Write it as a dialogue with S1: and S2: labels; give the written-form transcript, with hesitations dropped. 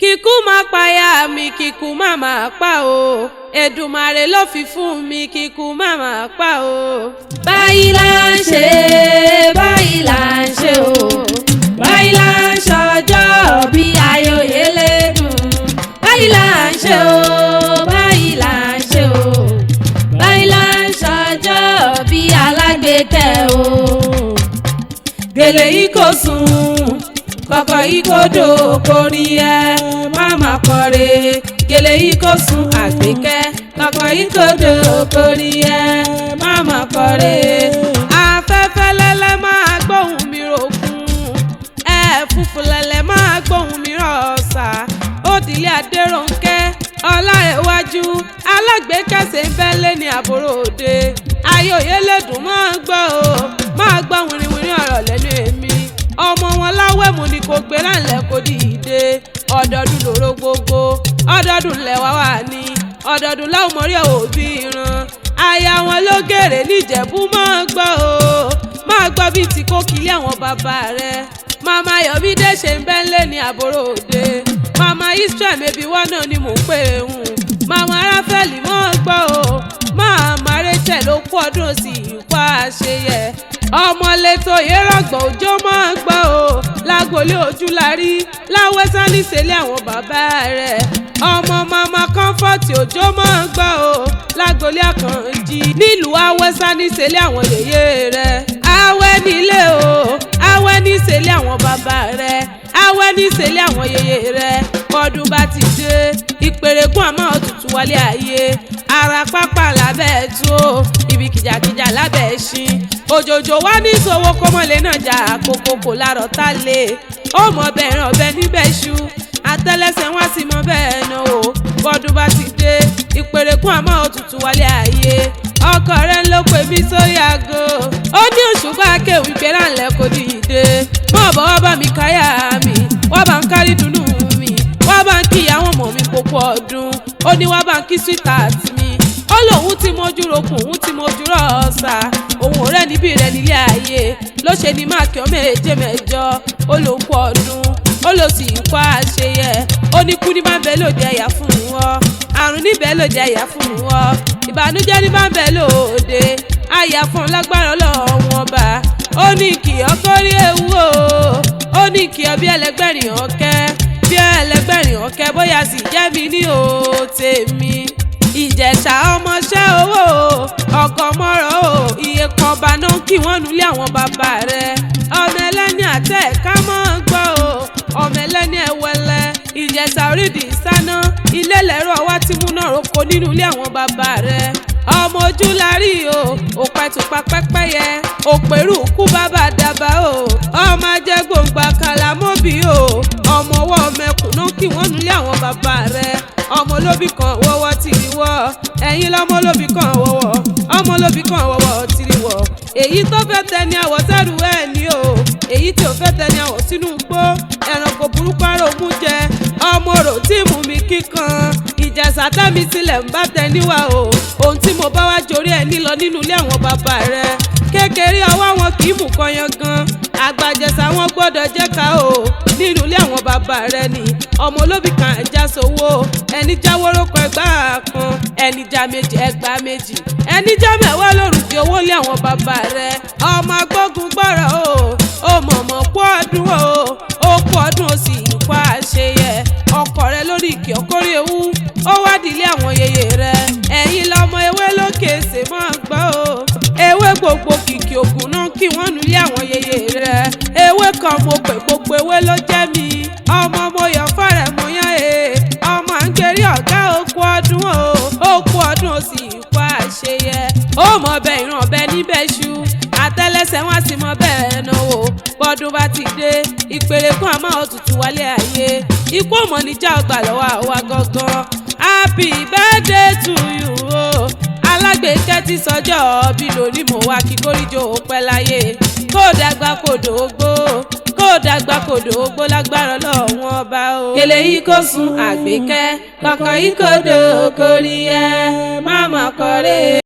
S1: Kíkú má payá mi, kíkú má má pa o. Èdùmàrè ló fi fún mi, kíkú má má pa o. Báyìí là ń ṣe, báyìí là ń ṣe o. Báyìí là ń ṣọjọ́ bí ayòyè lẹ́dùn. Báyìí là ń ṣe o, báyìí là ń ṣe o. Báyìí là ń ṣọjọ́ bí alágbèékẹ́ o. Gèlè yìí kò sùn, kọ̀kọ̀ yìí kò dò kórí ẹ má má kọ̀rẹ́. Gèlè yìí kò sùn àgbékẹ́, kọ̀kọ̀ yìí kò dò kórí ẹ má má kọ̀rẹ́. Afẹ́fẹ́ lẹ́lẹ́ máa gbóhùn mi rògùn, ẹ̀fúùfù lẹ̀lẹ̀ máa gbóhùn mi rọ̀ọ̀sà. Òdìlé Adérónkẹ́ Ọláẹ̀wájú alágbèékẹ́sẹ̀ ń bẹ́lẹ̀ ní àbúrò òde. Ayòyè lẹ́dùn máa gbọ́ o, máa gbọ́ wìrìwìrì ọ̀rọ̀ lẹ́nu èmi. Ọmọ wọn láwẹ̀mú ni kò gbéra ńlẹ̀ kò dìde. Ọdọọdún lòró gbogbo, ọdọọdún lẹ̀wá wà ní, ọdọọdún láwọn mọ̀rí òbí ìran. Aya wọn ló gèrè níjẹ̀bú máa gbọ́ o, máa gbọ́ bíi ti kókìlì àwọn bàbá rẹ̀. Màmá Yọ̀mídé ṣe ń bẹ́ńlẹ̀ ní àbúrò òde. Màmá Israel mẹ́bí wá náà ni mò ń pè ń. Màmá Ráfẹ́lì máa gbọ́ o, màmá Rachel ló kú ọdún sí ìkọ́ àṣeyẹ. Ọmọlétò yẹ́rọ̀gbọ̀n òjò máa gbọ́ o, lágbolé ojú la rí, láwẹ́sán níṣẹ́lẹ̀ àwọn bàbá rẹ̀. Ọmọ màmá Comfort òjò máa gbọ́ o, lágbolé Àkànjí nílùú awẹ́sán níṣẹ́lẹ̀ àwọn yèyé rẹ̀. Awẹ́ nílé o, awẹ́ níṣẹ́lẹ̀ àwọn bàbá rẹ̀, awẹ́ níṣẹ́lẹ̀ àwọn yèyé rẹ̀. Ọdún bá ti dé, ìpèrègùn àmọ́ òtútù wálé ayé. Ara pápá lábẹ́ tó, ibi kìjàkìjà lábẹ́ ṣin. Òjòjò wá ní ìṣòwò kọ́mọlé náà jà àkókò kò lárọ̀ tá lè. Ó mọ bẹ̀rẹ̀ ọ̀bẹ níbẹ̀ ṣu, àtẹlẹsẹ̀ wá sí mọ bẹ́ẹ̀ náà o. Bọ́dún bá ti dé, ìpèrègùn àmọ́ òtútù wálé ayé. Ọkọ rẹ̀ ń ló pè mí sórí aago. Ó ní òṣùpá kéwì gbéra ńlẹ̀ kò dìde. Mọ̀ bọ́ wá bá mi káyà mi, wá bá ń kárí dùnú mi, wá bá ń kí àwọn ọmọ mi kókó ọdún. Ó ní wá bá ń kí sweetheart mi. Ó lóun ti mojú rokùn, òun ti mojú rọ̀ọ̀sà. Òun ò rẹ́ níbí rẹ̀ nílé ayé. Ló ṣe ní máàkì ọmọ èje mẹ́jọ. Ó lóun kú ọdún, ó lọ sí ikọ́ àṣeyẹ. Ó ní kú ní bá ń bẹ lóde ẹ̀yà fún wọn. Àrùn níbẹ̀ lóde ẹ̀yà fún wọn. Ìbànújẹ́ ní bá ń bẹ lóde. Àyà fún lágbára Ọlọ́run ọba. Ó ní kí ọkọ rí ewu o. Ó ní kí ọ bí ẹlẹgbẹ́rin ọ̀kẹ́. Bí ẹlẹgbẹ́rin ọ̀kẹ́ bóyá sì jẹ́ mi ní o tèmi. Ìjẹ̀ṣà ọmọọṣẹ́ owó ọkọ̀ mọ́rọ̀ o. Iye kan bá náà kí wọ́n nulẹ̀ àwọn bàbá rẹ̀. Ọmọ ẹlẹ́ni àtẹ ẹ̀ka máa ń gbọ́ o. Ọmọ ẹlẹ́ni ẹ̀wẹ̀lẹ̀. Ìjẹ̀ṣà orídìí sáná. Ilé lẹ́rọ wá tí múná roko nínú ilé àwọn bàbá rẹ̀. Ọmọ ojú la rí o, òpẹ́ tùpá pẹ́pẹ́yẹ, òpèrú kú bàbá dàbà o. Ọmọ ajẹ́ gbòǹgbà kàlámọ́bì o. Ọmọ ọwọ́ mẹkùn náà kí wọ́n nulẹ̀ àwọn bàbá rẹ̀. Ọmọ olóbì kan wọ́wọ́ tìrì wọ́, ẹ̀yin lọ́mọ olóbì kan wọ́wọ́, ọmọ olóbì kan wọ́wọ́ tìrì wọ́. Èyí tó fẹ́ tẹ ni àwọ̀ sẹ́rù ẹ̀ ní o, èyí tí ò fẹ́ tẹ ni àwọ̀ sínú igbó. Ẹranko burúkú aró mú jẹ, ọmọ rò tí mú mi kíkan. Ìjẹ̀ṣà tẹ́mi tilẹ̀ ń bá tẹ níwà o, ohun tí mo bá wá jorí ẹ nílọ nínú ilé àwọn bàbá rẹ̀. Kékeré ọwọ́ wọn kì í mú kọyan gan, àgbàjẹsà wọn gbọ́dọ̀ jẹ́ ká o. Nínú ilé àwọn bàbá rẹ̀ ni ọmọ olóbì kan já sowó, ẹni jáwórókọ ẹgbàá kan, ẹni já méjì ẹgbàá méjì, ẹni já mẹ́wàá lórúkẹ owó lé àwọn bàbá rẹ̀. Ọmọ agbógun gbọ́rọ̀ o, ó mọ̀mọ́ kú ọdún o, ó kú ọdún ó sì kú àṣeyẹ. Ọkọ rẹ̀ lórí ìkì ọkọ́rí ewu, ó wá dìlé àwọn yèyé rẹ̀. Ẹ̀yin lọmọ ewé lókè ṣe máa gbọ́ o. Ewé gbogbo kìkì ògùn náà kí wọ́n nulẹ̀ àwọn yèyé rẹ̀. Ewé kan mo pè gbogbo ewé ló jẹ́ mi. Ọmọ mo yọ̀ fọ́rẹ̀ mo yán e. Ọmọ à ń gerí ọ̀gá okú ọdún o, okú ọdún ó sì kú àṣeyẹ. Ó mọ bẹ ìran ọbẹ níbẹ̀ ṣu, àtẹlẹsẹ̀ wọn sì mọ bẹ́ẹ̀ náà o. Bọ́dún bá ti dé, ìpèrèkùn àmọ́ òtútù wálé ayé. Ikú ọmọ níjà ọgbà lọ́wọ́ àwa gangan. Happy birthday to you o. Alágbèékẹ́ ti sọjọ́ bí lónìí mo wá kí kórìjò pẹ́ láyé. Kó dàgbà kó dògbó, kó dàgbà kó dògbó lágbára Ọlọ́run ọba o. Gèlè yìí kò sùn àgbékẹ́, kọ̀kọ̀ yìí kò dò kórí ẹ, má mà kọ́rẹ́.